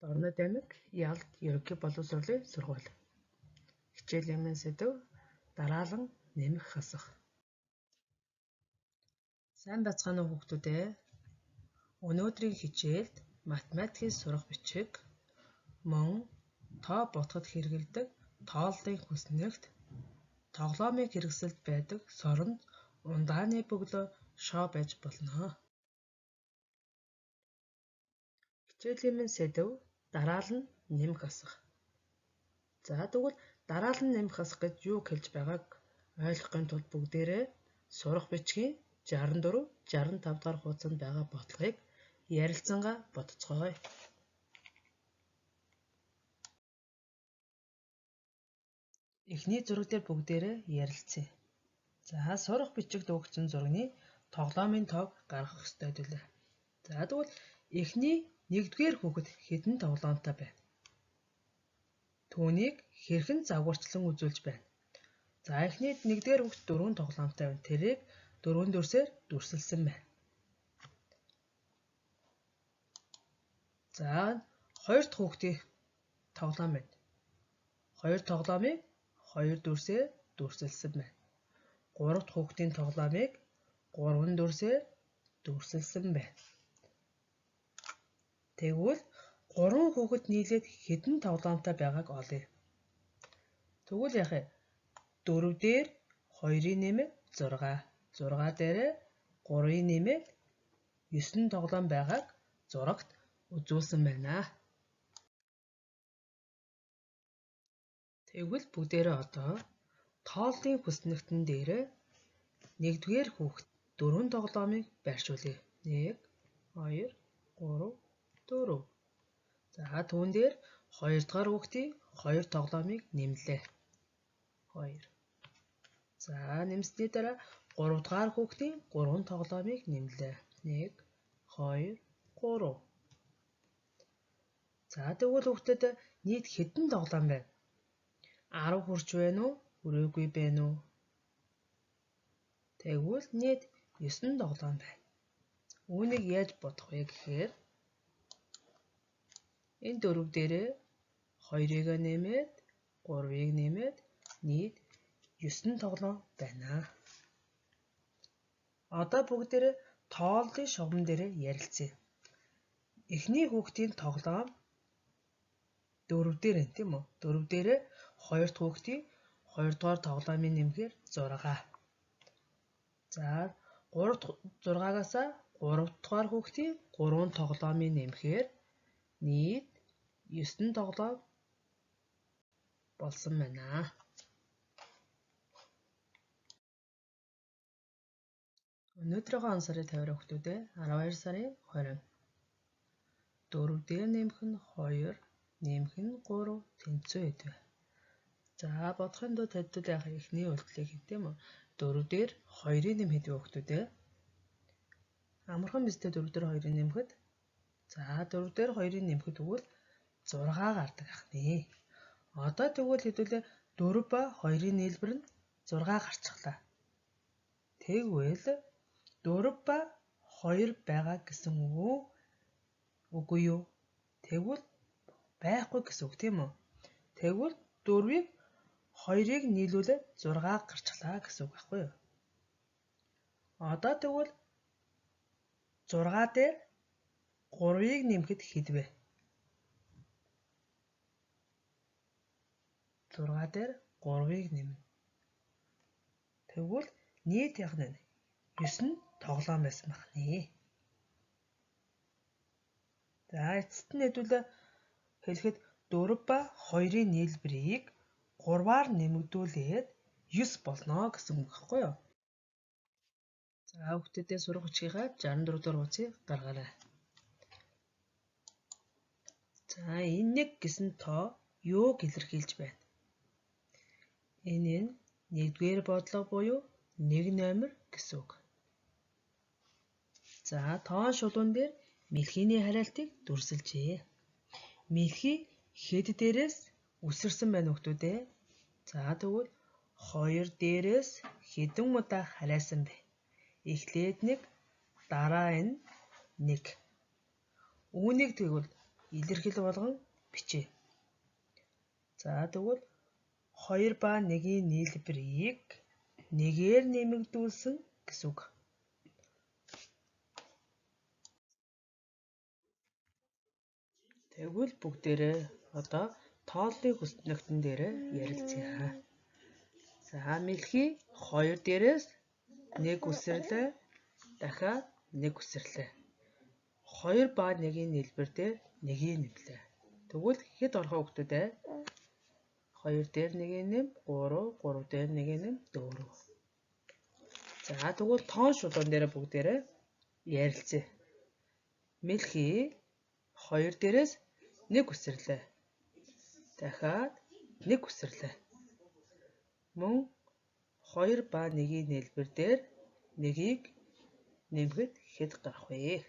Дорнод аймаг Ялд ерөнхий боловсролын сургууль. Хичээлийн минь сэдэв дараалан нэмэх хасах. Сайн байцгаана уу хүүхдүүд ээ. Өнөөдрийн хичээлд математикийн сурах бичиг мөн тоо бодоход хэрэглэдэг тооллын хүснэгт, тоглоомын хэрэгсэлд байдаг соронд ундааны бөглөө шоо байж болно. Хичээлийн минь сэдэв дараалан нэмэх хасах. За тэгвэл дараалан нэмэх хасах гэж юу хэлж байгааг ойлгохын тулд бүгдээрээ сурах бичгийн 64, 65 дахь хуудсанд байгаа бодлогыг ярилцсангаа бодцгооё. Эхний зураг дээр бүгдээрээ ярилцъя. За сурах бичигт өгсөн зургийн тоглоомын тоог гаргах ёстой төлөө. За тэгвэл эхний нэгдүгээр хүүхэд хэдэн тоглоомтой байна? Түүнийг хэрхэн загварчлан үзүүлж байна? За эхний нэгдүгээр хүүхэд 4 тоглоомтой байна. Тэрийг 4 дүрсээр дүрсэлсэн байна. За хоёр дахь хүүхдийн тоглоом байна. Хоёр тоглоомыг 2 дүрсээр дүрсэлсэн байна. Гурав дахь хүүхдийн тоглоомыг 3 дүрсээр дүрсэлсэн байна. Тэгвэл 3 хүүхэд нийлээд хэдэн тоглоомтой байгааг олъё. Тэгвэл яах вэ? 4 дээр 2-ыг нэмээд 6, 6 дээрээ 3-ыг нэмээд 9 тоглоом байгааг зурагт үзүүлсэн байна. Тэгвэл бүгдээрээ одоо тооллын хүснэгтэн дээрээ нэгдүгээр хүүхэд 4 тоглоомыг байршуулъя. 1 2 3 4. За түүн дээр хоёрдугаар хүүхдийн 2 тоглоомыг нэмлээ. 2. За нэмсний дараа гуравдугаар хүүхдийн 3 тоглоомыг нэмлээ. 1 2 3. За тэгвэл хүүхдэд нийт хэдэн тоглоом байна? 10 хүрч байна уу? Хүрээгүй байна уу? Тэгвэл нийт 9 тоглоом байна. Үүнийг яаж бодох вэ гэхээр энэ 4 дээрээ 2-ыг нэмээд 3-ыг нэмээд нийт 9 тоглоом байна. Одоо бүгдээрээ тооллын шугам дээрээ ярилцъя. Эхний хүүхдийн тоглоом 4 дээр байна, тийм үү? 4 дээрээ хоёр дахь хүүхдийн 2 дугаар тоглоомын нэмэхээр 6. За 3 дахь 6-аас 3 дугаар хүүхдийн 3 тоглоомын нэмэхээр нийт 9 тоглоом болсон байна. Өнөөдрийнхөө он сарын тавиар хүүхдүүдээ 12 сарын 20. 4 дээр нэмэх нь 2, нэмэх нь 3 тэнцүү хэд вэ? За бодохын тулд хэдүүл яах эхний үйлдэлийг хийн, тийм үү? 4 дээр 2-ыг нэмэх хэд вэ хүүхдүүдээ? Амархан биз дээ 4 дээр 2-ыг нэмэхэд. За 4 дээр 2-ыг нэмэхэд тэгвэл 6 гардаг ах нэ. Одоо тэгвэл хэдүүлээ 4 ба 2-ын нийлбэр нь 6 гарчихлаа. Тэгвэл 4 ба 2 байгаа гэсэн үг үү? Үгүй юу? Тэгвэл байхгүй гэсэн үг, тийм үү? Тэгвэл 4-ийг 2-ыг нийлүүлээд 6 гарчихлаа гэсэн үг байхгүй юу? Одоо тэгвэл 6 дээр 3-ыг нэмэхэд хэд вэ? 6 дээр 3-ыг нэмнэ. Тэгвэл нийт яг нь 9 тоглоом байсан байх нэ. За эцэст нь хэдүүлээ хэлэхэд 4 ба 2-ын нийлбэрийг 3-аар нэмэгдүүлээд 9 болно гэсэн үг байхгүй юу? За хүүхдүүдээ сурах бичгийнхаа 64 дугаар хуудсыг гаргаарай. За энэ нэг гэсэн тоо юуг илэрхийлж байна? Энэ нь нэгдүгээр бодлого буюу нэг номер гэсэн үг. За тоон шулуун дээр мэлхийний хариалтыг дүрсэлжээ. Мэлхий хэд дээрээс үсэрсэн байна хүүхдүүдээ? За тэгвэл 2 дээрээс хэдэн удаа хариасан бэ? Эхлээд 1, дараа нь 1. Үүнийг тэгвэл Илэрхийл болгон бичээ. За тэгвэл 2 ба 1-ийн нийлбэрийг 1-ээр нэмэгдүүлсэн гэсэн үг. Тэгвэл бүгдээрээ одоо тооллын хүснэгтэн дээр ярилцъя. За мэлхий 2 дээрээс 1 үсэрлээ. Дахиад 1 үсэрлээ. 2 ба 1-ийн нийлбэр дээр 1-ийг нэмлээ. Тэгвэл хэд орох вэ хүүхдүүд ээ? 2 дээр 1-ийг нэм 3, 3 дээр 1-ийг нэм 4. За тэгвэл тоон шулуун дээр бүгдээрээ ярилцъя. Мэлхий 2 дээрээс 1 үсэрлээ. Дахиад 1 үсэрлээ. Мөн 2 ба 1-ийн нийлбэр дээр 1-ийг нэмэхэд хэд гарах вэ?